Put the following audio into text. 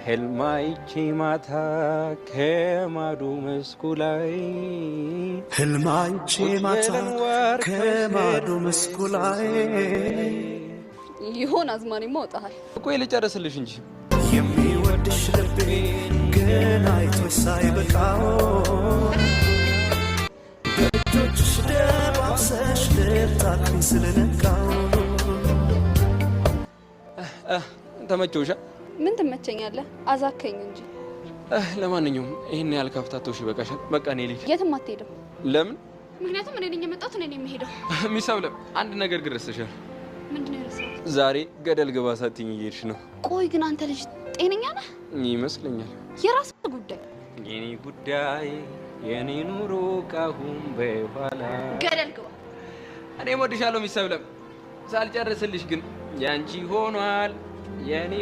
ህልም አይቼ ማታ ከማዶ መስኩ ላይ፣ ህልም አይቼ ማታ ከማዶ መስኩ ላይ። ይሆን አዝማሪማ ወጣሃል። ቆይ ልጨርስልሽ እንጂ። የሚወድሽ ልቤ ግን አይቶሽ ሳይበቃው በእጆችሽ ደባብሰሽ ልታቅፊኝ ስለነቃው። ተመቸውሻ? ምን ትመቸኛለህ? አዛከኝ እንጂ። ለማንኛውም ይህን ያህል ካፍታቶሽ ይበቃሻል። በቃ እኔ ልሂድ። የትም አትሄድም። ለምን? ምክንያቱም እኔ ነኝ የመጣሁት፣ እኔ ነኝ የምሄደው። Miss አብለም፣ አንድ ነገር ግን ረስተሻል። ምንድን ነው የረሳሁት? ዛሬ ገደል ግባ ሳትይኝ እየሄድሽ ነው። ቆይ ግን አንተ ልጅ ጤነኛ ነህ? ይመስለኛል። የራስህ ጉዳይ። የኔ ጉዳይ፣ የኔ ኑሮ ካሁን በኋላ ገደል ግባ። እኔም ወድሻለሁ Miss አብለም። ሳልጨርስልሽ ግን ያንቺ ሆኗል የኔ።